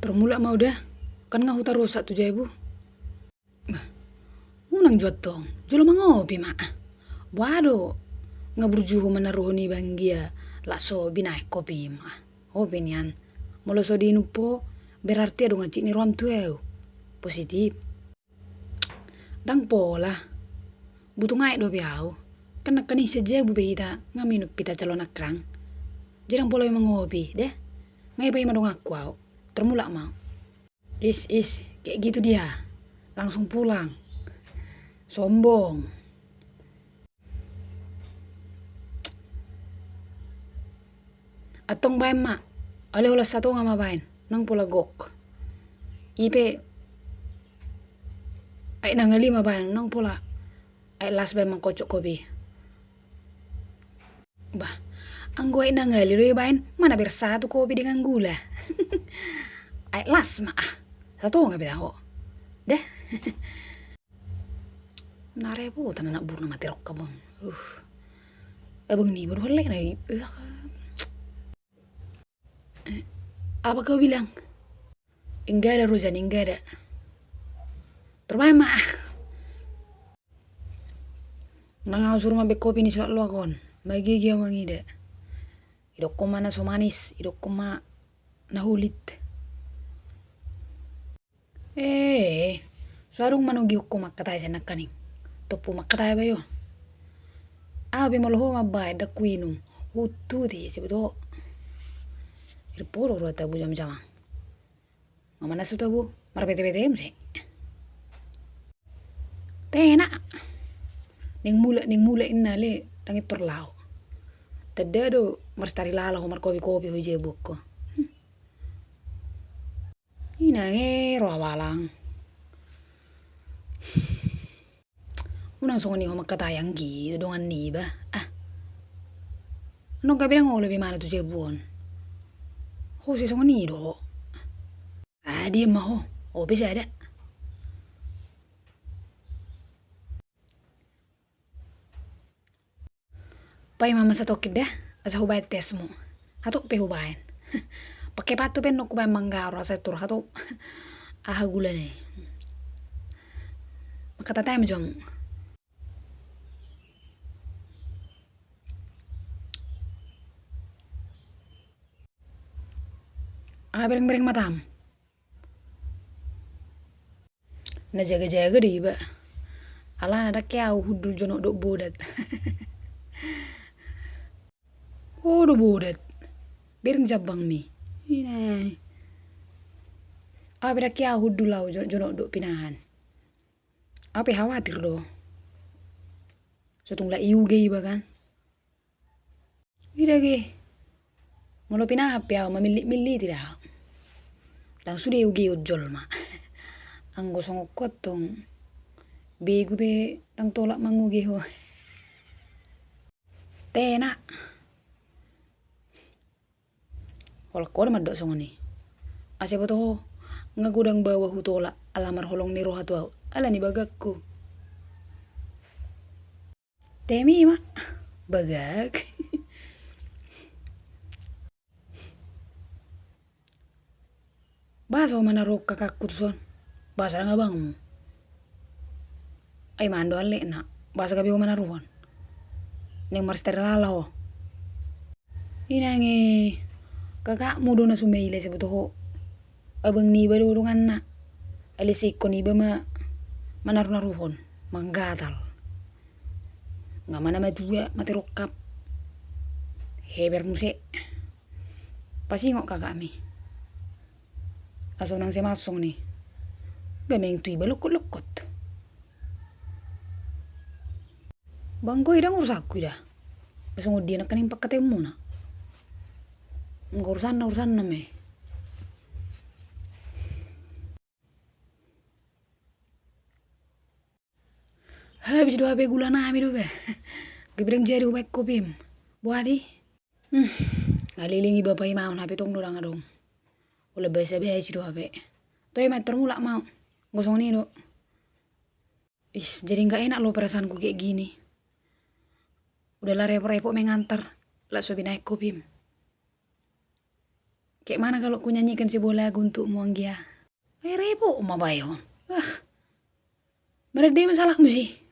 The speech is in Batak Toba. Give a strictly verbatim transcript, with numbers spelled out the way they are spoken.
Tor mulak ma au da, kan nga hutarusak tu jabu. Bah, unang jo antong, jolo mangopi ma. Boha do nga burju ho manaruhon iba anggia, lak so binaen kopim. Ope nian, molo so diinum ho, berarti adong hansit ni roham tu au. Positif. Ndang pola. Butung aek dope au. Kan nangkaning sajabu pe hita, nga minum hita jolo nangkang. Jadi ndang pola be mangopi, deh. Nga iba i ma donganku au. Tor mulak ma au. Is, is, kayak gitu dia. Langsung pulang. Sombong. Antong baen ma. Alai holan satonga ma baen. Ndang pola gok. I pe aek na ngali ma baen. Ndang pola aek las baen mangkocok kopi. Bah, anggo aek na ngali do ibaen, mana bersatu kopi dengan gula. Aek las ma, ah. Satonga be taho. Deh. Na repotan anak boru na mate rongkap on. Uh. Abang niba do halak na i. Uh. Apa kau bilang? Inggada rojan, inggada. Tor baen ma, ah. Nang au suru ma be kopi ni sulat loak on. Magigi au mangida. Idokkon ma na so manis, idokkon ma na hulit. Eh, so adong manogihon ho mangkatai sian nangkaning. Tompu mangkatai ba i on. Au be molo ho mambaen ndang huinum. Hututi, sibuto. Irporo roha tabu jam-jamang. Nga mana so tabu, marbete-bete muse. Tena. Ning mulak, ning mulak inna le, ndang intor laho. Tanda do, marstari lala ho markopi-kopi ho i jabu ho. Inang e roha balang. Unang songon i ho mangkatai anggi tu dongan niba. Ah. Nong gabe ndang olo be mana tu jabu on. Ho se songon i do ho. Ah, diam ma ho. Ho pe sada. Paima ma satongkin da, asa hubaen tesmu. Hatop pe hubaen. Pake patu pe nunga hubaen manggaro asa tor hatop. Aha gulana i. Mangkatai ma jo hamu. Aha bereng-bereng matam. Na jaga-jaga do iba. Alana ndang ke au hundul jonok dohot bodat. Ho do bodat. Bereng jambangmi. Inai. Au pe ndang ke au hundul au jo-, jonok dohot pinahan. Au pe khawatir do. So tung lak iuge iba kan. Ida ge. Molo pinahan pe au mamillit-milliti da. Ndang sude iugehon jolma. Anggo songon ho antong. Begu pe ndang tolap manguge ho. Tena. Holan ho do mandok songon i. Asa boto ho. Nga godang baoa hutolap ala marholong ni roha tu au. Ala ni bagakku. Temi ma. Bagak. Boasa ho manaruhon kakakku tuson? Boasa ndang abangmu? Ai mandok alekna. Boasa gabe ho manaruhon? Naeng marstari lala ho. Inang e, kakakmu do na sumaila siboto ho. Abang niba do donganna. Alai siingkon iba ma manaru-naruhon, manggatal. Nga mana matua, mate rongkap. Heber muse. Pasingot kakakmi. Asa unang semasong ni. Gameng tu iba lokkot-lokkot. Bangko i ndang urusanku ida. Songon dia nangkaning pangkataionmuna. Nga urusanna, urusanna me. Habis do hape gula nami do be. Gabe ndang jadi hubaen kopim. Boha di? Hmm. Ngalilinggi bapa i ma on hape tong do ndang adong. Ula basa-basi do hape. Toe ma tor mulak ma au. Nga songon i do. Is, jadi nggak enak loh perasaanku kayak gini. Udahlah repot-repot mengantar, lak so binaen kopim. Kayak mana kalau ku nyanyikan sebuah lagu untukmu, Anggia? Ai repot ma bae on. Ah. Marende ma salahmu si.